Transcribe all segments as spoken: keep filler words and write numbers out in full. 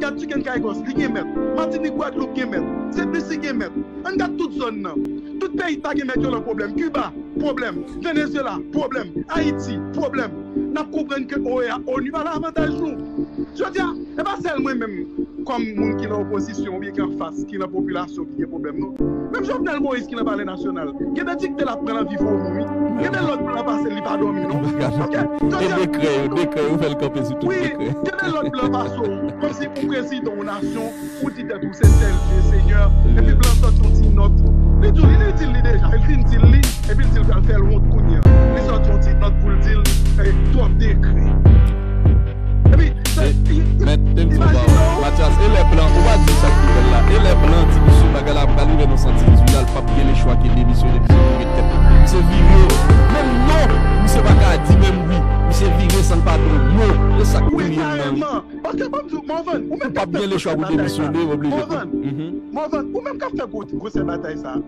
Gad Chicken Caicos, li gen mèt. Matinik, Gwadloup gen mèt. Sent Lisi gen mèt. Ann gad tout zòn nan. Tout peyi ta gen mèt yo nan pwoblèm. Kiba, pwoblèm. Venezyela, pwoblèm. Ayiti, pwoblèm. N ap konprann ke O E A, onu pa nan avantaj nou. Jodi a, e pa sèl mwen menm, kòm moun ki nan opozisyon oubyen ki anfas, ki nan popilasyon ki gen pwoblèm, non. Menm Jovenel Moïse ki nan Palè Nasyonal, gen de dikte l ap pran nan vi fomi, wi. Gen de lòt blan pase l, li pa dòmi, non. Paske, jodi a, dekrè yo, dekrè yo fè l kanpe sou tout dekrè. Wi, gen de lòt blan pase w, kòmsi ou prezidan yon nasyon, ou di tèt ou se sèl Dye Senyè, epi blan sòti yon ti nòt. Li di w, li, li di l li deja, li fin di l li, epi l di l pral fè l wont kounye a. Li sòti yon ti nòt pou l di l, eh, twòp dekrè. Epi, men, men m di w, Matyas, e lè blan, ou pa di sa k pi bèl la, e lè blan di misye bagay la pral rive nan san dizuit la, l p ap gen lechwa ke demisyone, misye pou met tèt li. Misye vire, menm non, misye pa ka di menm wi, misye vire san l pa di yon mo, e sa k pi ri m nan. Paske, ban m di w, Morvan, ou menm k ap fè gwosè batay sa. Morvan, Morvan, ou menm k ap fè gwo, gwosè batay sa.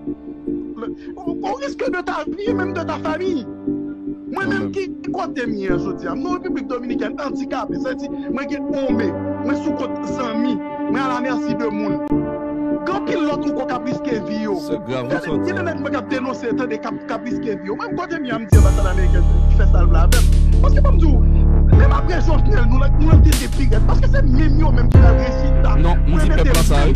Au risque de ta vie et même de ta famille. Mwen menm ki kote m ye a jodi a, m nan Repiblik Dominikèn, andikape, sa vle di, mwen gen onbe, mwen sou kont zanmi, mwen alamèsi de moun. Gen anpil lòt ankò k ap riske vi yo. Gen de nèg mwen k ap denonse, tande, k ap k ap riske vi yo. Mwen, kote m ye a, m di anbasad amerikèn fè sa l vle avè m. Paske, ban m di w, menm apre Jovenel, nou, nou nan tete pi rèd. Paske se menm yo menm ki pral rechita. Non, m di pèp la sa, wi.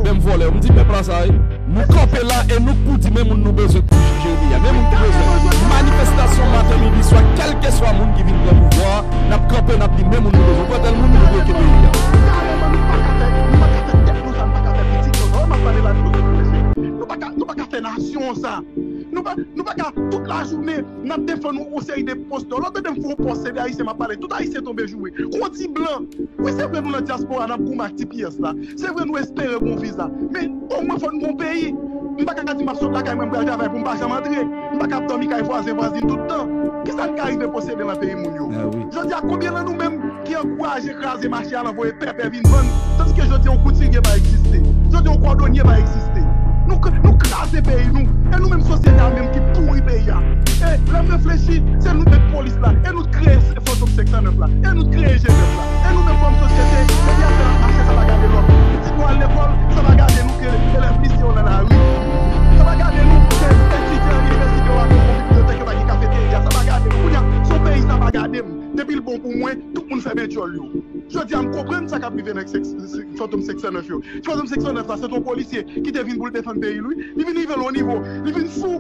Menm vòlè yo. M di pèp la sa, wi. Nou kanpe la e nou kou di men moun nou bezwen pou jije peyi a. Men moun ki bezwen. Manifestasyon maten, midi, swa, kèlkeswa moun ki vin pran pouvwa a, n ap kanpe, n ap di men moun nou bezwen. Pran tèl moun nou bloke peyi a. Kareman, nou pa ka fè, nou pa ka fè tèt nou sa, nou pa ka fè pitit nou sa. Wè, m ap pale la, nou tout mesye. Nou pa ka, nou pa ka fè nasyon sa. Nou pa, nou pa ka tout lajounen n ap defann yon, yon seri de pòs. Lè w tande m fè yon pòs, se de Ayisyen m ap pale. Tout Ayisyen tonbe joure. Kou di blan. Wi, se vre nou nan dyaspora, n ap goumen ak T P S la. Se vre nou espere gon viza. Men omwen fò n gon peyi. M pa ka di m ap sot lakay mwen, m pral travay pou m pa janm antre. M pa ka ap dòmi kay vwazen, vwazin tout tan. Kisa n ka rive posede nan peyi moun yo? Jodi a, konbyen nan nou menm ki ankouraje kraze mache a, l anvoye pèpè vin vann, tandiske jodi a yon koutirye pa egziste. Jodi a yon kòdonye pa egziste. Nou k-, nou kraze peyi nou. E nou menm sosyete a menm ki pouri peyi a. E lè m reflechi, se nou t met polis la. E nou t kreye Fantom senk san nèf la. E nou t kreye G nèf la. E nou menm kòm sosyete, depi afè mache, sa pa gade lòt. Pitit nou al lekòl, sa pa gade nou ke elèv lise yo nan lari. Sa pa gade nou ke etidyan inivèsite yo ap nan bibliyotèk yo pa gen kafeterya. Sa pa gade nou. Kounye a, se yon peyi sa pa gade m. Depi l bon pou mwen, tout moun fèmen djòl yo. Jodi a, m konprann sa k ap rive nan sèk-, Fantom senk san nèf yo. Fantom senk san nèf la, se t on polisye ki te vin pou l defann peyi l, wi. Li vin rive l on nivo, li vin fou.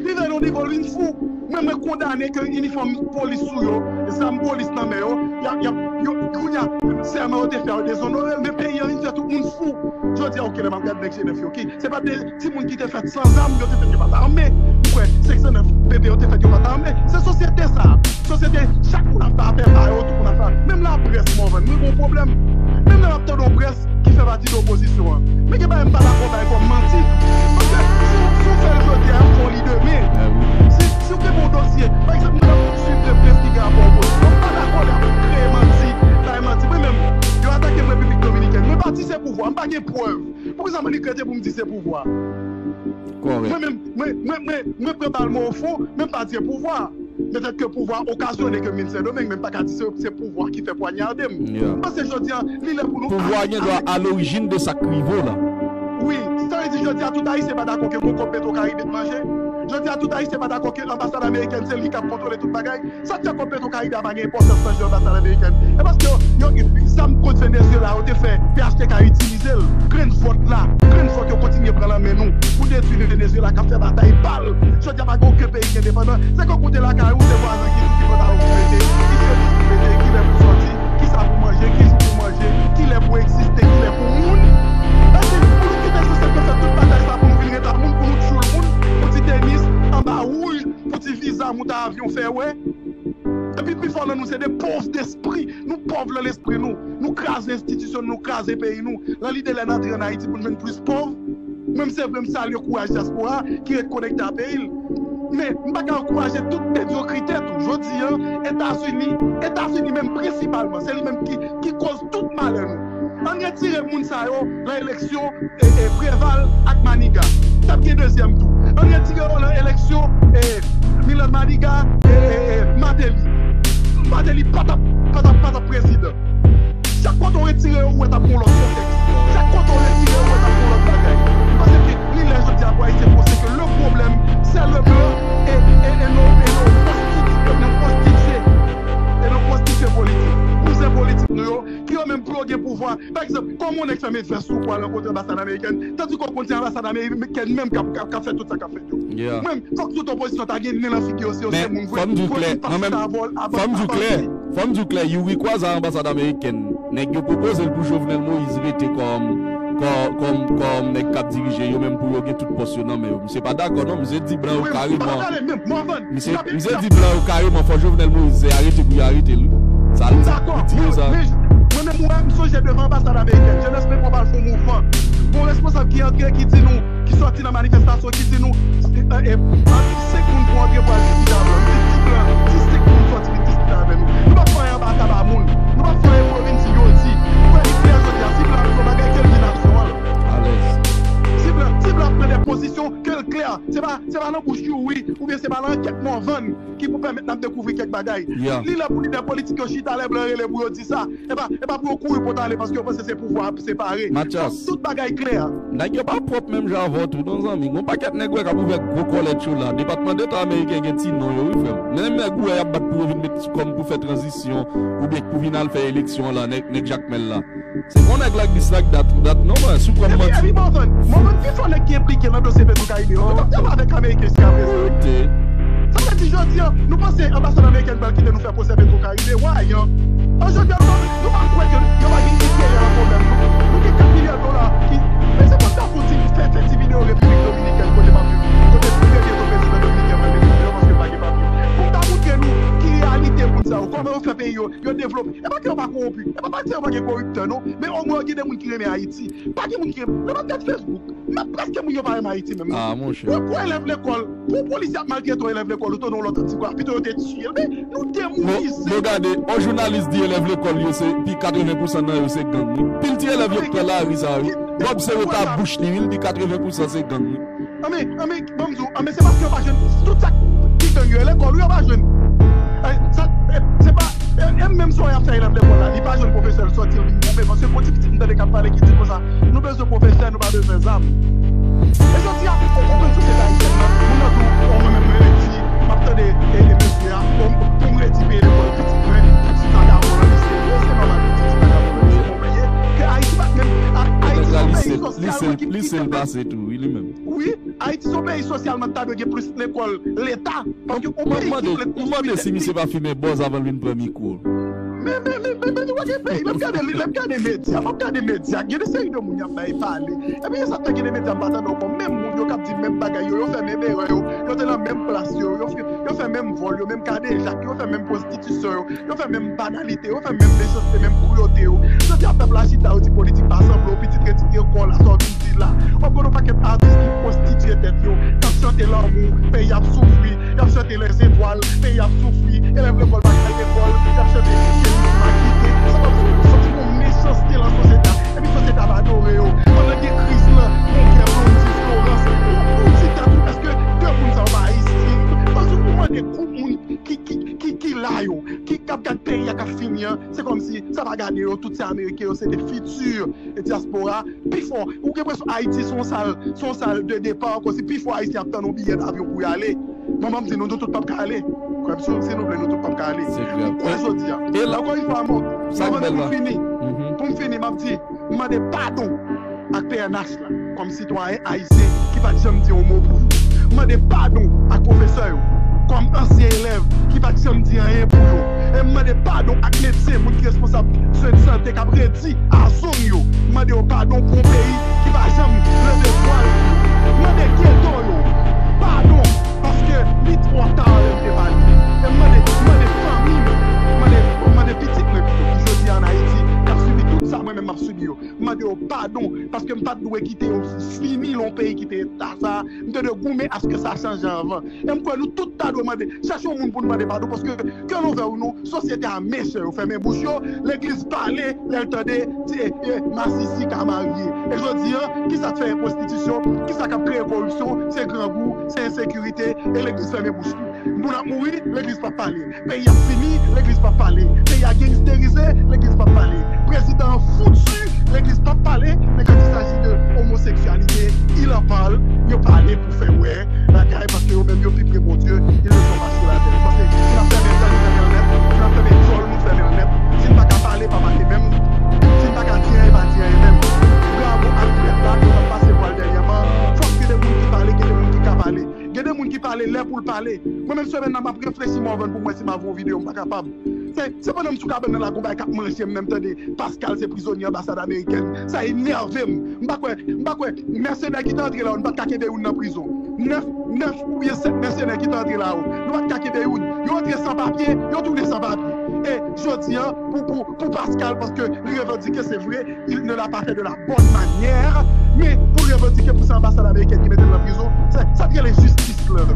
Li rive l on nivo, li vin fou. Mwen, mwen kondane ke inifòm polis sou yo, zam polis nan men yo, y ap, y ap, yo, kounye a, sèman yo te fè yo dezonore l, men peyi an vin fè tout moun fou. Jodi a, oke, lè m ap gade nèg G nèf yo, ki, se pa de timoun ki te fèt san zam, yo te fèt yo pa t ame. M kwè senk san nèf bebe yo te fèt yo pa t ame. Se sosyete sa. Sosyete, chak moun ap fè afè pa yo, tout moun ap fè. Menm laprès, Morvan, mwen gen yon pwoblèm. Menm lè m ap tande yon près ki fè pati de opozisyon an. Men gen bagay m pa dakò bay kòm manti. Paske si, si w fè l jodi a, y ap fè w li demen. Si, si w gen bon dosye, pa egzanp, mwen ap swiv de près ki gen rapò opozisyon. M pa dakò lè y ap kreye manti, bay manti. Mwen menm, yo atake m Repiblik Dominikèn. Mwen pa di se pouvwa, m pa gen prèv. Poukisa mwen li krete pou m di se pouvwa? Kòrèk. Mwen menm, mwen, mwen, mwen, mwen pran bal mwen ofon, men m pa di se pouvwa. Petèt ke pouvwa okazyone ke m vin Sendomeng, men m pa ka di se, se pouvwa ki fè pwanyade m. M panse jodi a, li lè pou nou. Pouvwa gen dwa a lorijin de sa k rive w la. Wi, sa vle di jodi a, tout Ayisyen pa dakò ke gon kòb Petwokaribe t manje. Jodi a, tout Ayisyen pa dakò ke anbasad amerikèn se li k ap kontwole tout bagay. Sa k fè kòb Petwokaribe a pa gen enpòtans nan je anbasad amerikèn? E paske yo, yo, zam kont Venezyela yo te fè P H T K itilize l. Grenn vòt la, grenn vòt yo kontinye pran nan men nou pou detwi Venezyela k ap fè batay pa l. Jodi a pa gen okenn peyi ki endepandan. Se ke w kote lakay ou, se vwazen ki di ki pantalon pou mete, ki chemiz pou mete, ki lè pou sòti, kisa pou manje, ki jou pou manje, ki lè pou egziste, ki lè pou moun. Epi pou nou kite sou sèt yo fè tout batay sa pou nou vin ret a moun, pou nou tchoul moun, pou ti tenis anba wouj, pou ti viza moute avyon fè wè. Epi pifò nan nou se de pòv despri. Nou pòv nan lespri nou. Nou kraze enstitisyon nou, nou kraze peyi nou. Nan lide lè n antre ann Ayiti pou n jwenn plis pòv. Mwen, se vre, m salye kouraj dyaspora ki ret konekte a peyi l. Men, m pa ka ankouraje tout medyokrite tou. Jodi a, Etazini, Etazini menm prensipalman, se li menm ki, ki kòz tout malè nou. Ann retire moun sa yo nan eleksyon e, e, Preval ak Maniga. T ap gen dezyèm tou. Ann retire yo nan eleksyon, e, Milan Maniga e, e, e, Martelly. Martelly pa t ap, pa t ap, pa t ap prezidan. Chak kote retire yo, ou wè t ap gen yon lòt kontèks. Chak kote w retire yo, ou wè t ap gen yon lòt bagay. M panse ke li lè jodi a pou Ayisyen panse ke le problème, c'est le blanc et, et, et nos, et nos prostituées, nos prostituées, et nos prostituées politiques. Bouzen politik nou yo, ki yo menm pou yo gen pouvwa. Pa egzanp, kòman yon nèg fè met vès ou pou al rankontre anbasad amerikèn, tandis ke w konn se anbasad amerikèn menm k ap, k ap, k ap fè tout sa k ap fèt yo. Mwen, fòk tout opozisyon ta gen nen nan figi yo si yo se moun vre. Fò n di w klè, mwen menm, fò n di w klè, fò n di w klè, Youri Kwaza anbasad amerikèn, nèg yo pwopoze l pou Jovenel Moïse rete kòm, kòm, kòm, kòm nèg k ap dirije, yo menm pou yo gen tout pòs yo nan men yo. Misye pa dakò non, misye di blan yo kareman. Misye, misye di blan yo kareman fò Jovenel Moïse se arete pou yo arete l wi. Sa l di, li di yo sa. Mwen menm, ou wè, m sonje devan anbasad amerikèn, Jeunesse Petro pral fè yon mouvman. Gon responsab ki antre, ki di nou, ki sòti nan manifestasyon, ki di nou, e, e, antre senk moun pou antre pou al diskite avè nou. M di, ti blan, ti senk moun sòti vin diskite avè nou. Nou p ap fè anyen anba tab a moun. Nou p ap fè anyen pou yo vin di yo di. Pou yo di klè jodi a, si blan ap fè yon bagay, ke l di nasyon an. Alèz. Si blan, si blan ap pran de pozisyon, ke l klè. Se pa, se pa nan bouch Youri, oubyen se pa nan ankèt Morvan ki pou pèmèt n ap dekouvri kèk bagay. Li lè pou lidè politik yo chita, lè blan rele pou yo di sa. E pa, e pa pou yo kouri potale paske yo panse se pouvwa ap separe. Fòk tout bagay klè. Nèg yo pa pwòp menm jan avè w tou non zanmi. Gon pakèt nèg ou wè k ap ouvè gwo kòlèt yo la. Depatman Deta ameriken gen ti non yo wi frè m. Menm nèg ou wè y ap bat pou yo vin met ti kòm pou fè tranzisyon oubyen pou vin al fè eleksyon an la, nèg, nèg Jakmèl la. Se pa yon nèg like this like that, that non man, si w pran m manti. Epi, epi Morvan, Morvan, ki fò nèg ki enplike nan dosye Petro Caribe yo, yo p ap travay avèk Ameriken jiskaprezan. Sa vle di jodi a, nou panse anbasad amerikèn pral kite nou fè pwosè Petro Caribe, why, an? An jodi a, nou pa, nou pa kwè ke yo va gen enterè nan pwoblèm nou. Nou gen kat milya dola ki, men se pa ta pou di fè, fè ti videyo Repiblik Dominikèn kote m ap viv, kote premye byeto prezidan dominiken pral mete videyo paske l pa gen papye. Pou m ta montre nou ki reyalite moun sa yo, kòman yo fè peyi yo, yo devlope. E pa ke yo pa kowonpi, e pa, pa ke yo pa gen koriptè non, men omwen yo gen de moun ki renmen Ayiti. Pa gen moun ki renmen, nan bagay Facebook, men prèske moun yo pa renmen Ayiti menm non. Ah, monchè. Pou, pou elèv lekòl, pou yon polisye ap maltrete yon elèv lekòl, ou tounen yon lòt anti-gwa, pito yo te tiye l, men nou demobilize. Bon, bon, gade, yon jounalis di elèv lekòl yo se, pi katreven pousan nan yo se gang wi. Pil ti elèv yo k pran lari sa wi. Bob se yo ta bouch li wi, l di katreven pousan se gang wi. Anben, anben, ban m di w, anben, se paske yo pa jwenn tout sa ki gang yo ye lekòl, wi, yo pa jwenn. E, sa, e, se pa, e, e menm si w ap fè elèv lekòl la, li pa jwenn pwofesè l sòti l vin kanpe, paske gon ti pitit m tande k ap pale ki di konsa, nou bezwen pwofesè, nou pa bezwen zam. E jodi a, ou konprann sosyete ayisyèn nan, moun nan di w, o, mwen menm mwen redi, m ap tande, e, e mesye a, o, pou m redi peye lekòl pitit mwen, pou ti vagabon nan misye, wi, se nòmal pou ti vagabon nan misye, men w bliye ke Ayiti pa t menm, A-, Ayiti se yon peyi sosyalman ki, ki kanpe. Li sèl pase tou, wi, li menm. Wi, Ayiti se yon peyi sosyalman ki ta dwe gen plis lekòl leta. Paske yon peyi ki vle konstwi tèt li. M ap mande si misye pa fimen bòz avan l vin pran mikwo. Men, men, men, men, men, nou pa gen peyi. Lè m gade, lè m gade medya, m ap gade medya, gen de seri de moun y ap bay pale. Epi, sa fè gen de medya m pa tande ankò. Menm moun yo k ap di menm bagay yo, yo fè menm erè yo, yo te nan menm plas yo, yo fè, yo fè menm vòl yo, menm kadejak yo, yo fè menm pwostitisyon yo. Yo fè menm banalite, yo fè menm mechanste, menm kruyote yo. Jodi a pèp la chita, yo di politik pa sanble w, pitit retire kò w la, sa w vin di la. W ap gade yon pakèt atis ki pwostitye tèt yo, k ap chante lanmou, peyi ap soufri, y ap chante lèzetwal, peyi ap soufri, elèv lekòl pa k al lekòl, y ap chante kite nou pa kite. Sa w ap di, w santi yon mechanste lan sosyete a, epi sosyete a pa adore yo. Pandan gen kriz lan, gon gè Blondy, Florence, ou, ou di tèt ou, èske de moun sa yo pa ayisyen? Paske ou mande kou moun ki, ki, ki, ki la yo, ki k ap gad peyi a k ap fini an, se kòmsi sa pa gade yo, tout se ameriken, yo se de fiti dyaspora. Pifò, ou gen enpresyon Ayiti se yon sal, se yon sal de depa, kòmsi pifò ayisyen ap tann yon biyè davyon pou y ale. Bon, ban m di nou, nou tout p ap ka ale. Kwè m, si, si nou vle, nou tout p ap ka ale. Se klè. Ou kwè jodi a. E la, ankò yon fwa, mwen, sa k bèl la. Pou m fini, pou m fini, m ap di, m mande padon ak P N H la, kòm sitwayen ayisyen ki pa t janm di yon mo pou yo. M mande padon ak pwofesè yo, kòm ansyen elèv ki pa t janm di anyen pou yo. E m mande padon ak medsen, moun ki responsab swen de sante k ap redi a zong yo. M mande yo padon pou yon peyi ki pa janm leve vwal pou yo. M mande geto yo padon, paske li twò ta lè m te pale. E m mande, m mande fanmi m, m mande, m mande pitit mwen pito, ki jodi a ann Ayiti, k ap sibi tout sa mwen menm m ap sibi yo. M mande yo padon, paske m pa t dwe kite yo fini lan yon peyi ki te eta sa a. M te dwe goumen aske sa chanje anvan. E m kwè nou tout ta dwe mande, chèche yon moun pou nou mande padon, paske ke nou vle ou non, sosyete a mechan, yo fèmen bouch yo, legliz pale, lè l tande, ti, e, e, masisi ka marye. E jodi a, kisa k fè enpwostitisyon, kisa k ap kreye koripsyon, se grangou, se ensekirite, e legliz fèmen bouch li. Moun ap mouri, legliz p ap pale. Peyi ap fini, legliz p ap pale. Peyi a gengisterize, legliz p ap pale. Prezidan an fout pale. Mwen menm semèn nan m ap reflechi Morvan pou m wè si m ap fè yon videyo, m pa kapab. Se, se pandan m sou kabann nan la gon bagay k ap manje m, menm tande Pascal se prizonye anbasad amerikèn. Sa enève m. M pa kwè, m pa kwè mèsenè ki te antre la yo, nou pa t ka kenbe youn nan prizon. Nèf, nèf oubyen sèt mèsenè ki te antre la yo, nou pa t ka kenbe youn. Yo antre san papye, yo tounen san papye. E jodi a, pou, pou, pou Pascal, paske li revandike, se vre, il ne l'a pas fait de la bonne manière, men pou l revandike pou se anbasad amerikèn ki mete l nan prizon, sa, sa t rele jistis la.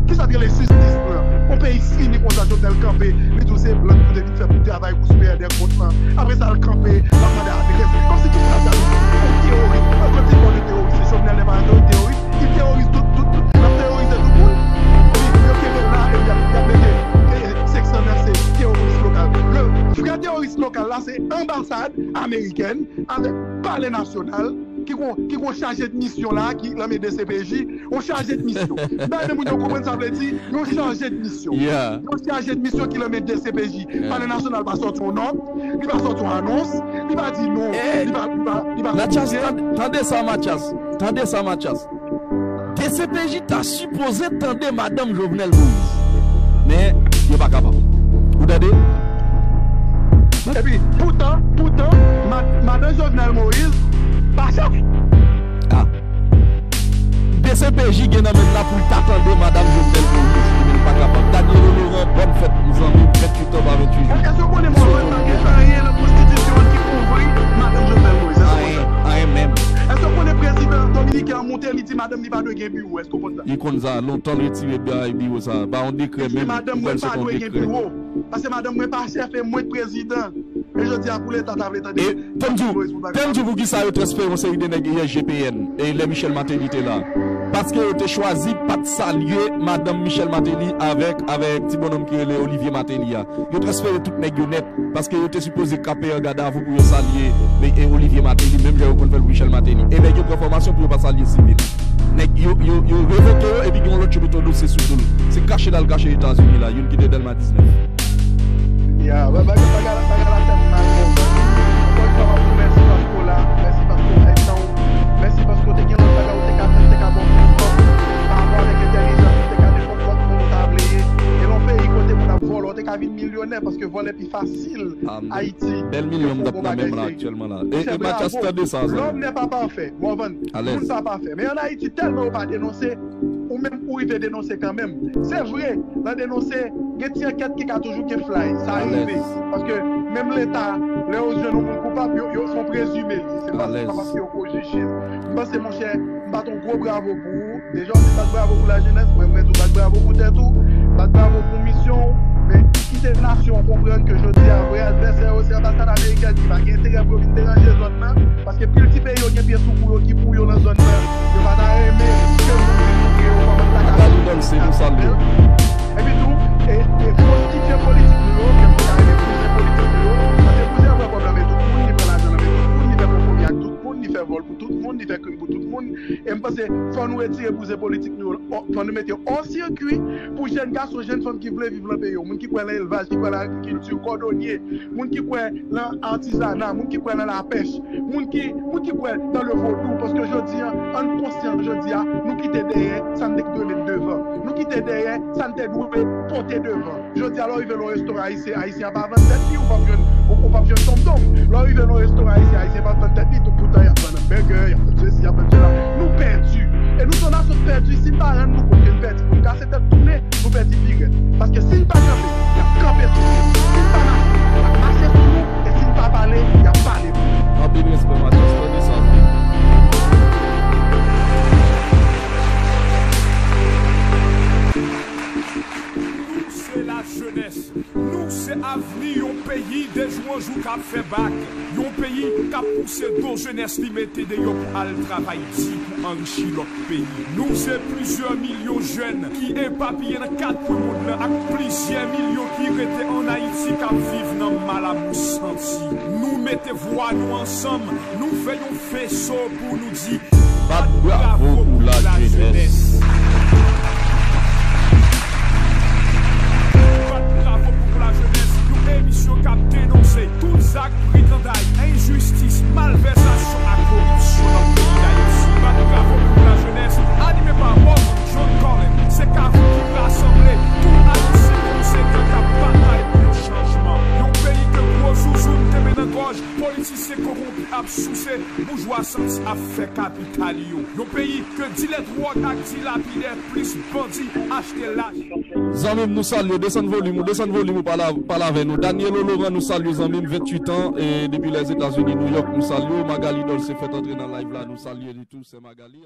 Kisa t rele jistis la? Yon peyi fini konsa, Jovenel kanpe, li di w se blan ki pou te vin fè pou travay pou Supérieur des Comptes lan. Apre sa, l kanpe, l ap mande adrès. Kòmsi tout sa, sa, yon teyoris. Mwen, kòmsi bon, le teyoris, se Jovenel n'est pas un terroriste. Li teyoris tout, tout, tout, l ap teyorize tout moun. Epi, yo kenbe l la, epi y ap, y ap mete, eh, senk san nèf, se teyoris lokal. Le vrè teyoris lokal la, se anbasad amerikèn avèk palè nasyonal ki gon, ki gon chaje de misyon la, ki nan men D C P J, yon chaje de misyon. Bay men moun yo konprann sa vle di, yon chaje de misyon. Yeah. Yon chaje de misyon ki nan men D C P J. Yeah. Palè nasyonal pa sòti yon nòt, li pa sòti yon anons, li pa di non, eh, li pa, li pa, li pa Mathias, konfime. Tande, tande sa, Mathias. Tande sa, Mathias. D C P J ta sipoze tande madanm Jovenel Moïse. Men, yo pa kapab. Ou tande? Epi, poutan, poutan, ma-, madanm Jovenel Moïse pa chèf. Ah. D C P J gen nan men l la pou l ta tande madanm Jovenel Moïse, men l pa kapab. Daniel Laurent, bòn fèt, zanmi, venntuit an pa venntuit jou. Èske w konnen Morvan pa gen anyen nan konstitisyon an ki kouvri madanm Jovenel Moïse? Èske w konnen sa? Anyen, anyen menm. Èske w konnen prezidan dominiken an monte, li di madanm li pa dwe gen biwo? Èske w konn sa? Li konn sa, lontan l retire bay biwo sa. Pa yon dekrè menm, li pral sot yon dekrè. Li di madanm mwen pa dwe gen biwo. Paske madanm mwen pa chèf e mwen k prezidan. E jodi a pou Leta ta vle tande. E tann di w, tann di w pou kisa yo transfere yon seri de nèg I S G P N e lè Michel Martelly te la. Paske yo te chwazi pa t salye madanm Michel Martelly avèk, avèk ti bonnonm ki rele Olivier Martelly a. Yo transfere tout nèg yo nèt, paske yo te sipoze kape an gad a vou pou yo salye, e, e Olivier Martelly, menm jan yo konn fè l pou Michel Martelly. E nèg yo pran fòmasyon pou yo pa salye sivil. Nèg yo, yo, yo revoke yo, epi gen yon lòt choupiton dosye sou do l. Se kache l al kache Etazini la, youn ki te Dèlma diznèf. Ya, ba-, ba-, bagay la, bagay la fè m mal, bon. Ankò yon fwa, m ap di w mèsi paske w la, mèsi paske w bay tan w, mèsi paske w te gen lòt bagay ou te ka fè, m te ka ba w plis kòb, pa rapò avèk entèlijans, m te ka defann lòt moun ou ta vle ye. E nan yon peyi kote moun ap vòlè, ou te ka vin milyonè paske vòlè pi fasil Ayiti. Bèl milyon m t ap nan men m la aktyèlman la. E, e Mathias, tande sa, zanmi. L'homme n'est pas parfait. Morvan, moun pa pafè. Men ann Ayiti, tèlman yo pa denonse, ou menm ou rive denonse kanmenm. Se vre, nan denonse, gen ti ankèt ki ka toujou gen flay. Sa rive. Paske menm Leta, lè yo jwenn yon moun koupab, yo, yo, se yon prezime li. Se pa, se pa paske yo ko jije. M panse, monchè, m bat yon gwo bravo pou ou. Deja, w di bat bravo pou lajenès, mwen, mwen tou bat bravo pou tèt ou, bat bravo pou misyon w, men kite nasyon an konprann ke jodi a, vrè advèsè yo se anbasad amerikèn ki pa gen enterè pou yo vin deranje zòn nan, paske pil ti peyi yo gen pye sou kou yo ki pou yo nan zòn nan, yo pa ta renmen ke moun vin montre yo kòman sa ka fèt. Epi tou, e, e konstitye politik nou yo, ke moun ta renmen bouzen politik nou yo, paske bouzen an pran kòb nan men tout moun, li pran lajan nan men tout moun, li fè konpwomi ak tout moun, li fè vòl pou tout moun, li fè krim pou tout moun, e m panse fò nou retire bouzen politik nou yo, fò nou mete yo hors circuit pou jèn gason, jèn fanm ki vle viv nan peyi yo, moun ki kwè nan elvaj, ki kwè nan agrikilti, kòdonye, moun ki kwè nan atizana, moun ki kwè nan lapèch, moun ki, moun ki kwè nan le vodou, paske jodi a, ann konsyan jodi a, nou kite dèyè sa n te dwe met devan. Nou kite dèyè sa n te dwe pote devan. Jodi a, lè w rive nan yon restoran ayisyen, ayisyen an pa vann tèt li, ou p ap jwenn, ou, ou p ap jwenn tonmtonm. Lè w rive nan yon restoran ayisyen, ayisyen p ap vann tèt li tou, poutan y ap vann hamburger, y ap vann sesi, y ap vann sela. Nou pèdi. E nou se yon nasyon k pèdi, si n pa rann nou kont ke n pèdi, pou n kase tèt tounen, nou pèdi pi rèd. Paske si n pa kanpe, y ap kanpe sou nou. Si n pa mache, y ap mache sou nou. E si n pa pale, y ap pale pou nou. Anpil respè, Mathias, tande sa. Nou se lajenès. Nou se avni yon peyi de jou an jou k ap fè bak. Yon peyi k ap pouse do jenès li mete deyò pou al travay di pou anrichi lòt peyi. Nou se plizyè milyon jèn ki epapiye nan kat kwen mond lan ak plizyè milyon ki rete ann Ayiti k ap viv nan malamou santi. Nou mete vwa nou ansanm, nou fè yon feso pou nou di, bat bravo pou lajenès. Bat bravo pou lajenès, yon emisyon k ap denonse tout zak briganday, enjistis, malvèsasyon ak koripsyon nan peyi Dayiti. Bat bravo pou lajenès, anime pa Morvan John Colin. Se kafou ki rasanble Kwasans ap fè kapital yo. Yon peyi ke dilè dwòg ak dilapidè plis bandi achte lach. Zanmi m, nou salye w. Desann volim ou, desann volim ou, pale pale avè nou. Danielo Laurent, nou salye w, zanmi m, venntuit an, e depi Lèzetazini, Nouyòk, nou salye w. Magali Dolce fèt antre nan live la, nou salye li tou, sè Magali.